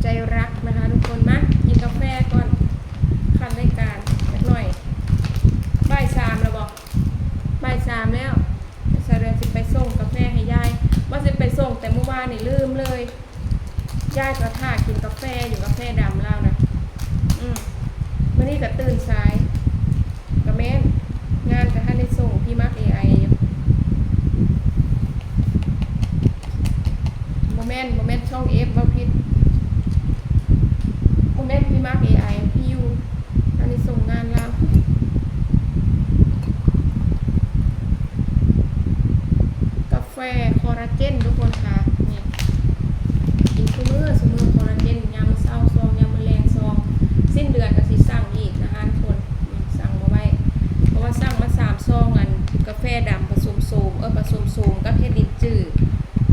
ໃຈຮັກນະຄະທຸກຄົນ. ມາກິນກາແຟກ່ອນ ຄັນລາຍການຈັກໜ່ອຍ. ບ່າຍສາມແລ້ວບໍ? ບ່າຍສາມແລ້ວ. ສາວເດືອນຊິໄປສົ່ງກາແຟໃຫ້ຍາຍ. ວ່າຊິໄປສົ່ງແຕ່ມື້ວານນີ້ ລືມເລີຍ. ຍາຍກໍຖ້າກິນກາແຟຢູ່ ກາແຟດຳລາວນະ. ອືມ ມື້ນີ້ກໍຕື່ນສາຍ. ກໍແມ່ນ ງານກໍທັນໄດ້ສົ່ງ ພີ່ມັກເອໄອຢູ່. ບໍ່ແມ່ນ ບໍ່ແມ່ນຊ່ອງເອັຟ ເວົ້າຜິດ. ບໍ່ແມ່ນພີ່ມັກເອໄອ ພີ່ຢູ່ ອັນນີ້ສົ່ງງານລາວ. ກາແຟຄໍລາເຈນທຸກຄົນຄ່ະ ນີ້ ກິນຊຸມື້ ຊຸມື້ຄໍລາເຈນ ຍາມມື້ເຊົ້າຊອງ ຍາມມື້ແລງຊອງ. ສິ້ນເດືອນກໍຊິສັ່ງອີກນະຄະທຸກຄົນ. ສັ່ງມາໄວ້ ເພາະວ່າສັ່ງມາສາມຊອງ ອັນກາແຟດຳປະສົມໂສມ ເອີ ປະສົມໂສມກັບເຫັດລິນຈື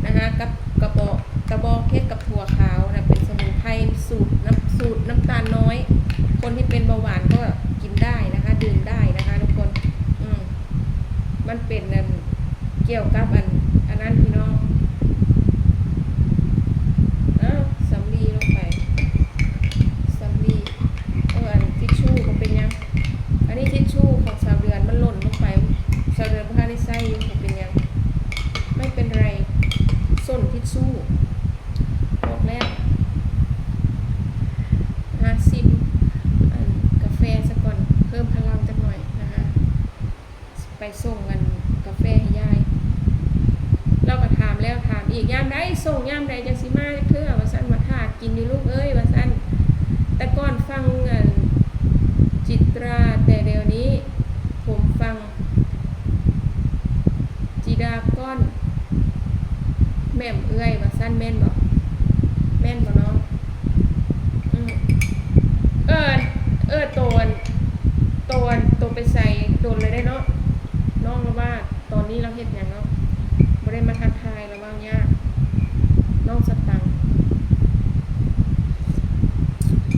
ນະຄະ ກັບກະບອກ ກະບອກເຫັດກັບຖົ່ວຂາວນະ ເປັນສະໝຸນໄພສູດນ້ຳ ສູດນ້ຳຕານນ້ອຍ. ຄົນທີ່ເປັນເບົາຫວານກໍກິນໄດ້ນະຄະ ດື່ມໄດ້ນະຄະທຸກຄົນ. ອືມ ມັນເປັນອັນ ກ່ຽວກັບອັນ ອັນນັ້ນພີ່ນ້ອງ. ອ້າວ ສຳລີລົງໄປ ສຳລີ. ເອີ ອັນທິດຊູບໍ່ເປັນຫຍັງ. ອັນນີ້ທິດຊູຂອງສາວເດືອນມັນຫຼົ່ນລົງໄປ ສາວເດືອນບໍ່ທັນໄດ້ໃຊ້ຢູ່ ບໍ່ເປັນຫຍັງ ໄມ່ເປັນໄຣ. ສົ້ນທິດຊູອອກແລ້ວ. ມາຊິມອັນກາແຟສາກ່ອນ ເພີ່ມພະລັງຈັກໜ່ອຍນະຄະ. ໄປສົ່ງອັນກາແຟໃຫ້ຍາຍ. ລາວກໍຖາມແລ້ວຖາມອີກ ຍາມໃດສົ່ງ ຍາມໃດຈັ່ງຊິມາຈັກເທື່ອວ່າຊັ້ນ. ວ່າຖ້າກິນຢູ່ລູກເອີຍວ່າຊັ້ນ. ແຕ່ກ່ອນຟັງອັນຈິດຕາ ແຕ່ດຽວນີ້ຜົມຟັງ ຈີດາກ້ອນ ແໝ້ມເອື້ອຍວ່າຊັ້ນ ແມ່ນບໍ່? ແມ່ນບໍ່ນ້ອງ? ອືມ ເອີ ເອີ ໂຕອັນ ໂຕອັນ ໂຕໄປໃສ ດົນແລ້ວເດ້ເນາະ. ນ້ອງລາວວ່າຕອນນີ້ລາວເຮັດຫຍັງເນາະ ບໍ່ໄດ້ມາທັກທາຍ. ເວົ້າຍາກ ນ້ອງສະຕັງ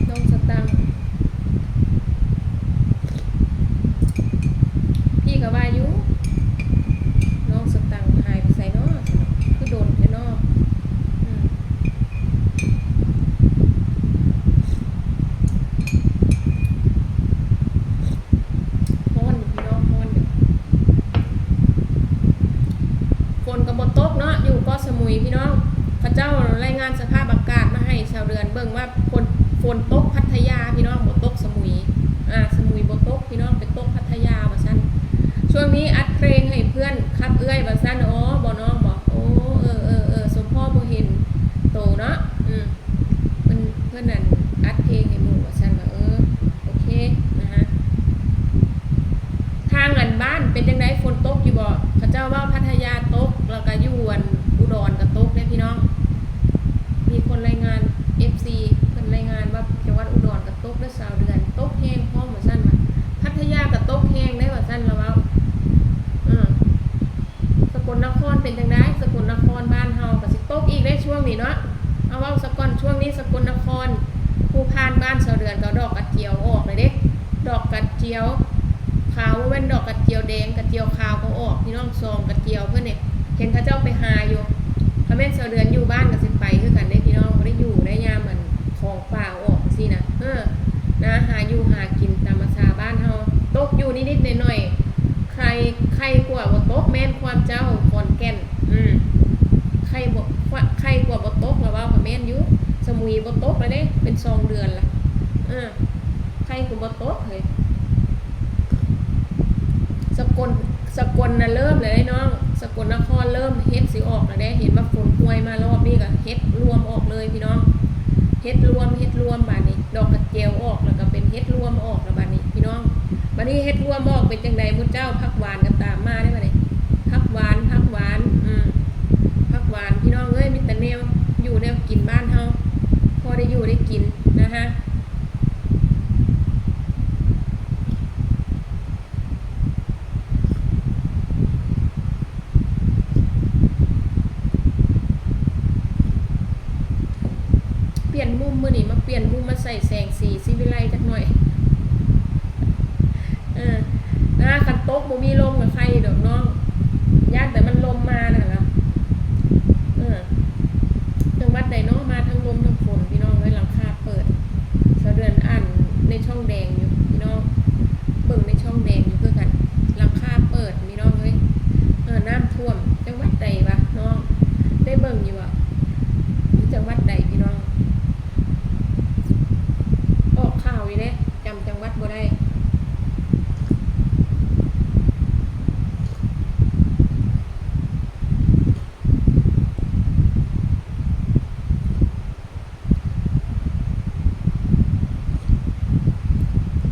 ນ້ອງສະຕັງ. ພີ່ກໍວ່າຢູ່ ນ້ອງສະຕັງຫາຍໄປໃສເນາະ ຄືດົນແທ້ເນາະ. ອືມ ຮ້ອນຢູ່ພີ່ນ້ອງ ຮ້ອນຢູ່. ຝົນກໍບໍ່ຕົກເນາະ ຢູ່ເກາະສະໝຸຍພີ່ນ້ອງ. ເຂົາເຈົ້າລາຍງານສະພາບອາກາດມາໃຫ້ຊາວເດືອນເບິ່ງວ່າຝົນ ຝົນຕົກພັດທະຍາພີ່ນ້ອງ ບໍ່ຕົກສະໝຸຍ. ອາ ສະໝຸຍບໍ່ຕົກພີ່ນ້ອງ ໄປຕົກພັດທະຍາວ່າຊັ້ນ. ຊ່ວງນີ້ອັດເພງໃຫ້ເພື່ອນ ຄັບເອື້ອຍວ່າຊັ້ນ. ອໍ ບໍ່ນ້ອງບໍ? ໂອ້ ເອີ ເອີ ເອີ ສົມພໍ້ບໍ່ເຫັນໂຕເນາະ. ອືມ ເພິ່ນ ເພິ່ນອັນ ອັດເພງໃຫ້ໝູ່ວ່າຊັ້ນ. ວ່າ ເອີ ໂອເຄນະຮະ. ທາງອັນບ້ານເປັນຈັ່ງໃດ ຝົນຕົກຢູ່ບໍ່? ເຂົາເຈົ້າເວົ້າພັດທະຍາຕົກ ແລ້ວກະຢູ່ອັນອຸດອນກະຕົກເດ້ພີ່ນ້ອງ. ມີຄົນລາຍງານ ເອັຟຊີ ເພິ່ນລາຍງານວ່າຈັງຫວັດອຸດອນກະຕົກເດີ ຊາວເດືອນ ຕົກແຮງພ້ອມວ່າຊັ້ນ. ວ່າພັດທະຍາກະຕົກແຮງເດ້ວ່າຊັ້ນ ລາວເວົ້າ. ເອີ ສະກົນນະຄອນເປັນຈັ່ງໃດ? ສະກົນນະຄອນບ້ານເຮົາກໍຊິຕົກອີກໃນຊ່ວງນີ້ເນາະ. ເອົາເວົ້າສາກ່ອນ ຊ່ວງນີ້ສະກົນນະຄອນ ພູພານບ້ານຊາວເດືອນກໍດອກກະຈຽວອອກແລ້ວເດ້. ດອກກະຈຽວຂາວ ບໍ່ແມ່ນດອກກະຈຽວແດງ ກະຈຽວຂາວກໍອອກພີ່ນ້ອງ. ຊອງກະຈຽວເພິ່ນນີ້ ເຫັນເຂົາເຈົ້າໄປຫາຢູ່. ຄັນແມ່ນຊາວເດືອນຢູ່ບ້ານກໍຊິໄປຄືກັນເດ້ພີ່ນ້ອງ. ບໍ່ໄດ້ຢູ່ໄດ້ຍາມອັນຂອງປ່າອອກຈັ່ງຊີ້ນະ. ເອີ ນະ ຫາຢູ່ຫາກິນຕາມພາສາບ້ານເຮົາ. ຕົກຢູ່ນິດໆໜ້ອຍໆ ໄຄ ໄຄກວ່າບໍ່ຕົກ ແມ່ນຄວາມເຈົ້າ ຂອນແກ່ນ. ອືມ ໄຄບໍ່ ໄຄກວ່າບໍ່ຕົກ ລະເວົ້າກໍແມ່ນຢູ່. ສະໝຸຍບໍ່ຕົກແລ້ວເດ້ ເປັນສອງເດືອນລະ. ເອີ ໄຄກວ່າບໍ່ຕົກເລີຍ. ສະກົນ ສະກົນນະເລີ່ມແລ້ວເດ້ນ້ອງ. ສະກົນນະຄອນເລີ່ມເຫັດຊິອອກແລ້ວເດ້. ເຫັນວ່າຝົນຫ້ວຍມາລອບນີ້ກໍເຫັດລວມອອກເລີຍພີ່ນ້ອງ. ເຫັດລວມ ເຫັດລວມບາດນີ້ ດອກກະແຈວອອກ ແລ້ວກໍເປັນເຫັດລວມອອກແລ້ວບາດນີ້ພີ່ນ້ອງ. ບາດນີ້ເຫັດລວມອອກເປັນຈັ່ງໃດໝູ່ເຈົ້າ? ຜັກຫວານກໍຕາມມາເດ້ບາດນີ້. ຜັກຫວານ ຜັກຫວານ ອືມ ຜັກຫວານ ພີ່ນ້ອງເອີຍ ມີແຕ່ແນວຢູ່ແນວກິນບ້ານເຮົາ ພໍໄດ້ຢູ່ໄດ້ກິນນະຮະ. ປ່ຽນມຸມ ມື້ນີ້ມາປ່ຽນມຸມ ມາໃສ່ແສງສີສີວິໄລຈັກໜ້ອຍ. ເອີ ນະ ຄັນຕົກບໍ່ມີລົມກໍໄຄຢູ່ດອກນ້ອງ ຢ້ານແຕ່ມັນລົມມານັ້ນລະ. ເອີ ຈັງຫວັດໃດເນາະ ມາທັງລົມທັງຝົນ ພີ່ນ້ອງເອີຍ. ຫຼັງ ໃນຊ່ອງແດງຢູ່ຄືກັນ ຫຼັງຄາເປີດ ພີ່ນ້ອງເອີຍ. ເອີ ນ້ຳຖ້ວມ ຈັງຫວັດໃດວະນ້ອງ ໄດ້ເບິ່ງຢູ່ບໍ່? ຢູ່ຈັງຫວັດໃດພີ່ນ້ອງ? ອອກຂ່າວຢູ່ເດ້ ຈຳຈັງຫວັດບໍ່ໄດ້.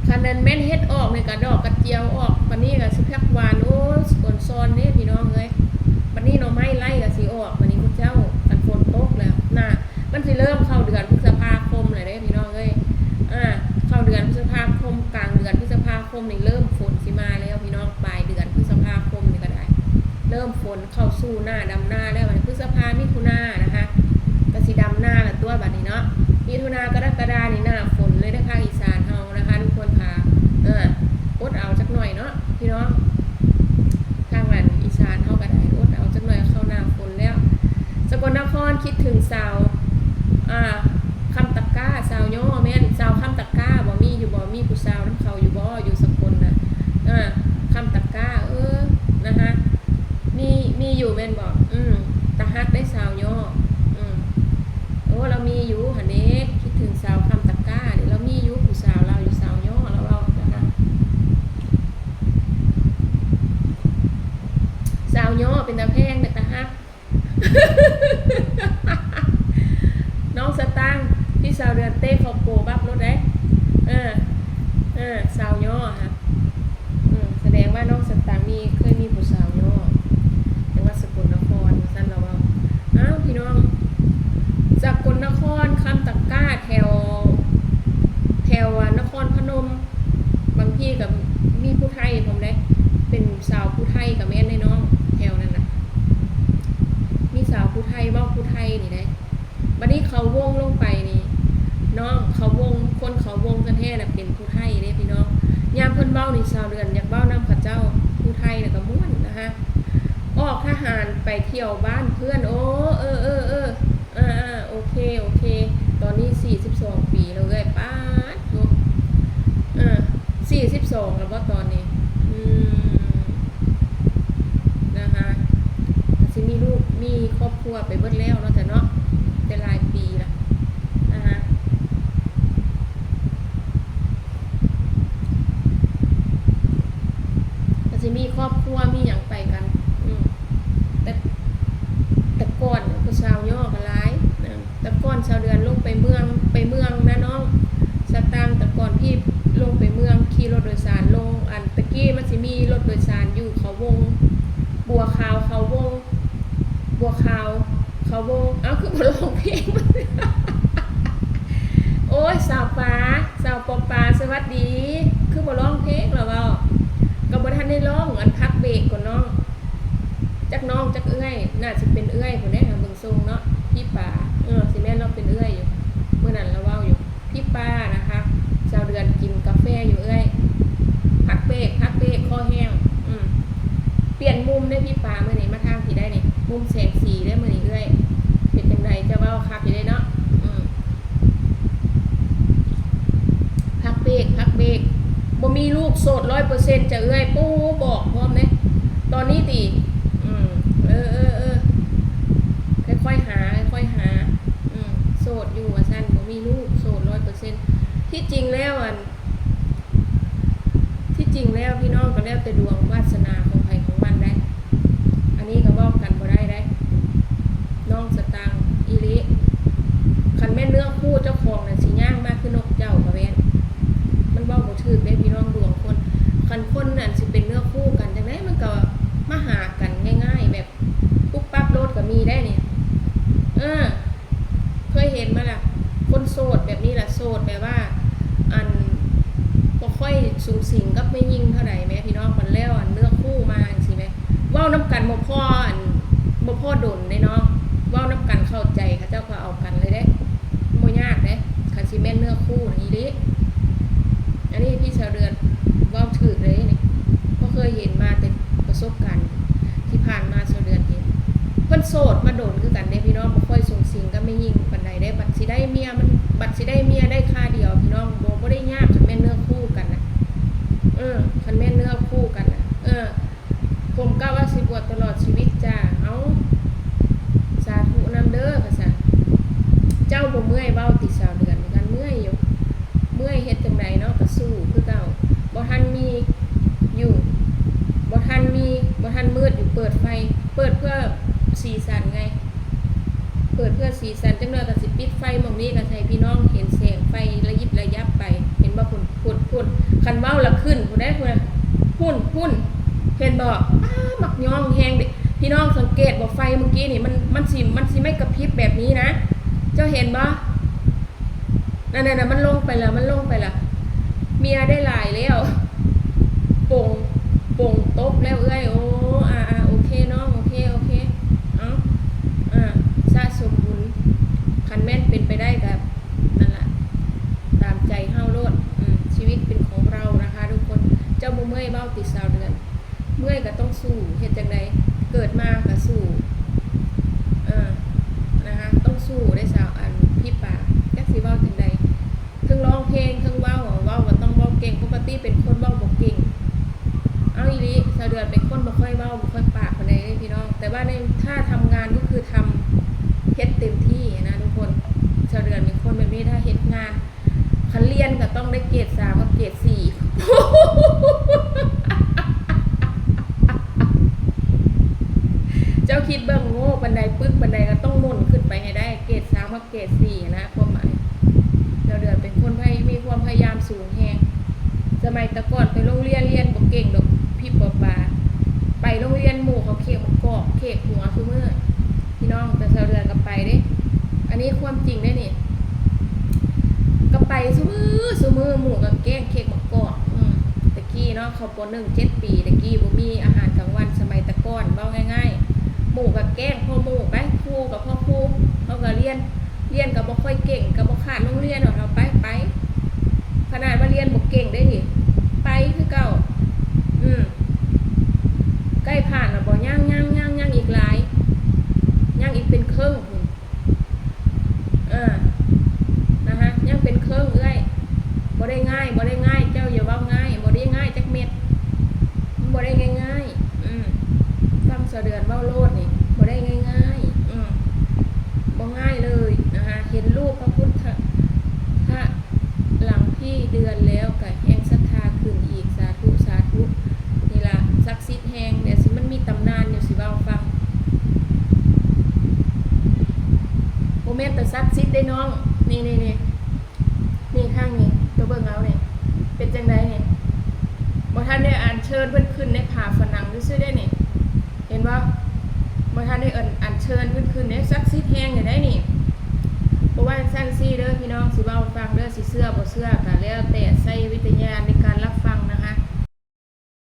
ຄັນແມ່ນເຮັດອອກນີ້ກະດອກກະຈຽວອອກ ບາດນີ້ກະຊິຜັກຫວານ ໂອ້ຍ ອອນຊອນເດ້ພີ່ນ້ອງເອີຍ. ບາດນີ້ໜໍ່ໄມ້ໄລ່ກະຊິອອກ ບາດນີ້ພວກເຈົ້າ ຄັນຝົນຕົກແລ້ວນະ ມັນຊິເລີ່ມເຂົ້າເດືອນພຶດສະພາຄົມແລ້ວເດ້ພີ່ນ້ອງເອີຍ. ອາ ເຂົ້າເດືອນພຶດສະພາຄົມ ກາງເດືອນພຶດສະພາຄົມນີ້ເລີ່ມຝົນຊິມາແລ້ວພີ່ນ້ອງ ປາຍເດືອນພຶດສະພາຄົມນີ້ກະໄດ້ ເລີ່ມຝົນເຂົ້າສູ່ໜ້າດຳນາແລ້ວ. ບາດນີ້ພຶດສະພາ ມິຖຸນານະຄະ ກະຊິດຳນາລະຕົວະບາດນີ້ເນາະ. ມິຖຸນາ ກໍລະກະດານີ້ໜ້າຝົນເລີຍເດ້ພາກອີສານເຮົານະຄະທຸກຄົນຄະ. ເອີ ອົດເອົາຈັກໜ້ອຍເນາະພີ່ນ້ອງ ທາງອັນອີສານເຮົາກະໄດ້ ອົດເອົາຈັກໜ້ອຍ ເຂົ້າໜ້າຝົນແລ້ວ. ສະກົນນະຄອນ ຄິດເຖິງສາວ ອາ ຄຳຕະກ້າ ສາວຍໍ້ ແມ່ນ ສາວຄຳຕະກ້າບໍ ມີຢູ່ບໍ ມີຜູ້ສາວນຳເຂົາຢູ່ບໍ ຢູ່ສະກົນນະ? ອາ ຄຳຕະກ້າ ເອີ ນະຮະ ມີ ມີຢູ່ແມ່ນບໍ? ອືມ ຕາຮັກໄດ໋ສາວຍໍ້ ອືມ ໂອ້ ລາວມີຢູ່ຫັ້ນເດ້ ຄິດເຖິງສາວຄຳຕະກ້ານີ້ ລາວມີຢູ່ ຜູ້ສາວລາວຢູ່ ສາວຍໍ້ ລາວເວົ້ານະຮະ. ສາວຍໍ້ເປັນຕາແພງ ເປັນຕາຮັກ. ນ້ອງສະຕາງ ພີ່ສາວເດືອນເຕະເຂົ້າໂກບັບໂລດເດ້. ເອີ ເອີ ສາວຍໍ້ຫັ້ນ ອືມ ສະແດງວ່ານ້ອງສະຕາງມີ ເຄີຍມີຜູ້ສາວຍໍ້ ຈັງຫວັດສະກົນນະຄອນ ວ່າຊັ້ນລາວເວົ້າ. ອ້າວ ພີ່ນ້ອງ ສະກົນນະຄອນ ຄຳຕະກ້າ ແຖວ ແຖວ ອາ ນະຄອນພະນົມ ບາງທີກະມີຜູ້ໄທພ້ອມເດ້ ເປັນສາວຜູ້ໄທກະແມ່ນເດ້ນ້ອງ ແຖວນັ້ນນະ ມີສາວຜູ້ໄທ ເວົ້າຜູ້ໄທນີ້ເດ້. ບາດນີ້ເຂົາວົງລົງໄປນີ້ນ້ອງ ເຂົາວົງ ຄົນເຂົາວົງແທ້ໆນະເປັນຜູ້ໄທເດ້ພີ່ນ້ອງ. ຍາມເພິ່ນເວົ້ານີ້ ສາວເດືອນຢາກເວົ້ານຳເຂົາເຈົ້າ ຜູ້ໄທນະກະມ່ວນນະຮະ. ອອກທະຫານໄປທ່ຽວບ້ານເພື່ອນ ໂອ້ ເອີ ເອີ ເອີ ອາ ໂອເຄ ໂອເຄ ຕອນນີ້ສີ່ສິບສອງປີແລ້ວເອື້ອຍ ປາດໂທ້ ເອີ ສີ່ສິບສອງແລ້ວບໍຕອນນີ້? ອືມ ນະຮະ ກະຊິມີລູກມີຄອບຄົວໄປເບິດແລ້ວເນາະ ຈະເນາະ ແຕ່ຫຼາຍປີລະນະຮະ ກະຊິມີຄອບຄົວມີຫຍັງໄປກັນ. ອືມ ແຕ່ ແຕ່ກ່ອນຜູ້ສາວຍໍ້ກະຫຼາຍນະ. ແຕ່ກ່ອນສາວເດືອນລົງໄປເມືອງ ໄປເມືອງນະນ້ອງສະຕາງ ແຕ່ກ່ອນທີ່ລົງໄປເມືອງ ຂີ່ລົດໂດຍສານລົງ ອັນຕະກີ້ມັນຊິມີລົດໂດຍສານຢູ່ເຂົາວົງ ບົວຂາວເຂົາວົງ ບົວຂາວເຂົາວົງ. ເອົ້າ ຄືບໍ່ຮ້ອງເພງ? ໂອ້ຍ ສາວປາ ສາວປໍປາ ສະຫວັດດີ ຄືບໍ່ຮ້ອງເພງລະເວົ້າ? ກະບໍ່ທັນໄດ້ຮ້ອງ ອັນ ພັກເບກກ່ອນນ້ອງ. ຈັກນ້ອງຈັກເອື້ອຍ ໜ້າຊິເປັນເອື້ອຍພຸ້ນເດ້ ເບິ່ງຊົງເນາະ ພີ່ປາ ເອີ ຊິແມ່ນລາວເປັນເອື້ອຍຢູ່ ມື້ນັ້ນລາວເວົ້າຢູ່ ພີ່ປານະຄະ ສາວເດືອນກິນກາແຟຢູ່ເອື້ອຍ ພັກເບກ ພັກເບກ ຄໍແຫ້ງ. ອືມ ປ່ຽນມຸມເດ້ພີ່ປາ ມື້ນີ້ມາທາງພີ້ໄດ້ນີ້ ມຸມແສງສີເດ້ມື້ນີ້ເອື້ອຍ ເປັນຈັ່ງໃດ ເຈົ້າເວົ້າຄັກຢູ່ເດ້ເນາະ. ອືມ ພັກເບກ ພັກເບກ ບໍ່ມີລູກ ໂສດຮ້ອຍເປີເຊັນ ຈະເອື້ອຍ ປູ ບອກພ້ອມເດ້ ຕອນນີ້ຕິ. ອືມ ເອີ ເອີ ເອີ ຄ່ອຍໆຫາ ຄ່ອຍໆຫາ. ອືມ ໂສດຢູ່ວ່າຊັ້ນ ບໍ່ມີລູກ ໂສດຮ້ອຍເປີເຊັນ. ທີ່ຈິງແລ້ວ ອັນ ທີ່ຈິງແລ້ວ ພີ່ນ້ອງ ກະແລ້ວແຕ່ດວງວາດສະໜາຂອງໃຜຂອງມັນໄດ໋ ອັນນີ້ກະເວົ້າກັນບໍ່ໄດ້ໄດ໋ ນ້ອງສະຕາງ ອີ່ຫຼີ. ຄັນແມ່ນເນື້ອຄູ່ເຈົ້າຂອງນັ້ນຊິຍ່າງມາຄືນົກເຈົ້າກະແມ່ນ ມັນເວົ້າບໍ່ຖືກເດ້ພີ່ນ້ອງ ດວງຄົນ. ຄັນຄົນນັ້ນຊິເປັນເນື້ອຄູ່ກັນຈັ່ງໃດ ມັນກະມາຫາກັນງ່າຍໆ ແບບປຸບປັບໂລດກະມີໄດ໋ນີ້ ເອີ. ເຄີຍເຫັນມາລະ ຄົນໂສດແບບນີ້ລະ ໂສດແບບວ່າ ອັນ ບໍ່ຄ່ອຍສຸງສິງກັບແມ່ຍິງເທົ່າໃດແມ ພີ່ນ້ອງ. ບັດແລ້ວ ອັນ ເນື້ອຄູ່ມາຈັ່ງຊີ້ແມ ເວົ້ານຳກັນບໍ່ພໍ ອັນ ບໍ່ພໍດົນເດ້ນ້ອງ ເວົ້ານຳກັນເຂົ້າໃຈ ເຂົາເຈົ້າກະເອົາກັນເລີຍເດ້ ບໍ່ຍາກເດ້ ຄັນຊິແມ່ນເນື້ອຄູ່ນີ້ເດ້. ອັນນີ້ພີ່ສາວເດືອນເວົ້າຖືກເລີຍນີ້ ເພາະເຄີຍເຫັນມາແຕ່ປະສົບການທີ່ຜ່ານມາ ສາວເດືອນເຫັນ ເພິ່ນໂສດມາດົນຄືກັນເດ້ພີ່ນ້ອງ ບໍ່ຄ່ອຍສຸງສິງກັບແມ່ຍິງປານໃດເດ້. ບັດຊິໄດ້ເມຍ ມັນ ບັດຊິໄດ້ເມຍໄດ້ຄາດຽວພີ່ນ້ອງ ບໍ່ ບໍ່ໄດ້ຍາກ ຄັນແມ່ນເນື້ອຄູ່ກັນນະ ເອີ. ເມື່ອຍເວົ້າຕິສາວເດືອນ ຄືກັນ ເມື່ອຍຢູ່ ເມື່ອຍເຮັດຈັ່ງໃດເນາະ ກະສູ້ຄືເກົ່າ. ບໍ່ທັນມີຢູ່ ບໍ່ທັນມີ ບໍ່ທັນມືດຢູ່ ເປີດໄຟ ເປີດເພື່ອສີສັນໄງ ເປີດເພື່ອສີສັນ. ຈັກໜ້ອຍກະຊິປິດໄຟໝ່ອງນີ້ ກະໃຫ້ພີ່ນ້ອງເຫັນແສງໄຟລະຢິບລະຍັບໄປ. ເຫັນບໍ່? ພຸ້ນ ພຸ້ນ ພຸ້ນ ຄັນເວົ້າລະຂຶ້ນພຸ້ນເດ້ ພຸ້ນນະ ພຸ້ນ ພຸ້ນ ເຫັນບໍ່? ອ້າ ມັກຍ້ອງແຮງເດ. ພີ່ນ້ອງສັງເກດບໍ່? ໄຟມື້ກີ້ນີ້ ມັນ ມັນຊິ ມັນຊິໄມ່ກະພິບແບບນີ້ນະ. ເຈົ້າເຫັນບໍ່? ນັ້ນໆ ມັນລົງໄປລະ ມັນລົງໄປລະ. ເມຍໄດ້ຫຼາຍແລ້ວ ປົງ ປົງຕົກແລ້ວເອື້ອຍ. ໂອ້ ອາໆ ໂອເຄນ້ອງ ໂອເຄ ໂອເຄ ເອົາ ອາ ສະສົມບຸນ. ຄັນແມ່ນເປັນໄປໄດ້ກະ ນັ້ນລະ ຕາມໃຈເຮົາໂລດ. ອືມ ຊີວິດເປັນຂອງເຮົານະຄະທຸກຄົນ. ເຈົ້າບໍ່ເມື່ອຍເວົ້າຕິສາວເດືອນ? ເມື່ອຍກະຕ້ອງສູ້ ເຮັດຈັ່ງໃດ? ເກີດມາກະສູ້ ເອີ ນະຄະ ຕ້ອງສູ້ເດ້ສາວ ອັນ ພີ່ປາ ຈັກຊິເວົ້າຈັ່ງໃດ. ເທິງຮ້ອງເພງ ເທິງເວົ້າ ເວົ້າກະຕ້ອງເວົ້າເກັ່ງ. ປົກກະຕິເປັນຄົນເວົ້າບໍ່ເກັ່ງ. ເອົາອີ່ຫຼີ ສາວເດືອນເປັນຄົນບໍ່ຄ່ອຍເວົ້າ ບໍ່ຄ່ອຍປາກປານໃດເດ້ພີ່ນ້ອງ ແຕ່ວ່າໃນ ຖ້າທຳງານກະຄືທຳ ເຮັດເຕັມທີ່ນະທຸກຄົນ. ສາວເດືອນເປັນຄົນແບບນີ້ ຖ້າເຮັດງານ ຄັນລຽນກະຕ້ອງໄດ້ເກຣດສາມກັບເກຣດສີ່. ເຈົ້າຄິດເບິ່ງ ໂງ່ປານໃດ ປຶກປານໃດ ກະຕ້ອງໝົນຂຶ້ນໄປໃຫ້ໄດ້ເກຣດສາມກັບເກຣດສີ່ນະ. ຄວາມໝາຍ ສາວເດືອນເປັນຄົນພະຍາ ມີຄວາມພະຍາຍາມສູງແຮງ. ສະໄໝແຕ່ກ່ອນໄປໂຮງລຽນ ລຽນບໍ່ເກັ່ງດອກ ພິບປາປາ. ໄປໂຮງລຽນໝູ່ເຂົາເຄກໝາກກອກ ເຄກຫົວຊຸມື້ ພີ່ນ້ອງ ແຕ່ສາວເດືອນກະໄປເດ້. ອັນນີ້ຄວາມຈິງເດ້ນີ້ ກະໄປຊຸມື້ ຊຸມື້ ໝູ່ກະແກ້ງເຄກໝາກກອກ. ອືມ ແຕ່ກີ້ເນາະ ເຂົ້າ ປໍໜຶ່ງ ເຈັດປີ ແຕ່ກີ້ບໍ່ມີອາຫານກາງວັນ. ສະໄໝແຕ່ກ່ອນ ເວົ້າງ່າຍໆ ໝູ່ກະແກ້ງພໍ່ໝູ່ໄປ ຄູກະພໍ່ຄູ ເຮົາກະລຽນ ລຽນກະບໍ່ຄ່ອຍເກັ່ງ ກະບໍ່ຂາດໂຮງລຽນດອກ ເຮົາໄປ ໄປ. ຂະໜາດວ່າລຽນບໍ່ເກັ່ງເດ້ນີ້ ໄປຄືເກົ່າ. ອືມ ໃກ້ຜ່ານລະບໍ່? ຍັງ ຍັງ ຍັງ ຍັງອີກຫຼາຍ ຍັງອີກເປັນເຄິ່ງພຸ້ນ. ເອີ ນະຮະ ຍັງເປັນເຄິ່ງເອື້ອຍ. ບໍ່ໄດ້ງ່າຍ ບໍ່ໄດ້ງ່າຍ ເຈົ້າຢ່າເວົ້າງ່າຍ ບໍ່ໄດ້ງ່າຍຈັກເມັດ ມັນບໍ່ໄດ້ງ່າຍໆ. ອືມ ຟັງສາວເດືອນເວົ້າໂລດນີ້ ບໍ່ໄດ້ງ່າຍໆ. ອືມ ບໍ່ງ່າຍເລີຍນະຮະ. ເຫັນຮູບພະພຸດທະ ທະ ຫຼັງພີ່ເດືອນແລ້ວກະແຮ່ງສັດທາຂຶ້ນອີກ. ສາທຸ ສາທຸ. ນີ້ລະ ສັກສິດແຮງ ດຽວຊິ ມັນມີຕຳນານຢູ່ ຊິເວົ້າຟັງ. ບໍ່ແມ່ນແຕ່ສັກສິດເດ້ນ້ອງ ນີ້ໆໆ ນີ້ ທາງນີ້ ໂຕເບິ່ງເອົານີ້ ເປັນຈັ່ງໃດນີ້? ບໍ່ທັນໄດ້ອັນເຊີນເພິ່ນຂຶ້ນໃນຝາຜະໜັງຊື່ໆເດ້ນີ້ ເຫັນບໍ່? ບໍ່ທັນໄດ້ອັນ ອັນເຊີນເພິ່ນຂຶ້ນເດ້. ສັກສິດແຮງຢູ່ໃດນີ້. ບໍ່ວ່າຊັ້ນຊີ້ເດີພີ່ນ້ອງ ຊິເວົ້າໃຫ້ຟັງເດີ ຊິເຊື່ອບໍ່ເຊື່ອກະແລ້ວແຕ່ ໃຊ້ວິຈາລະນະຍານໃນການ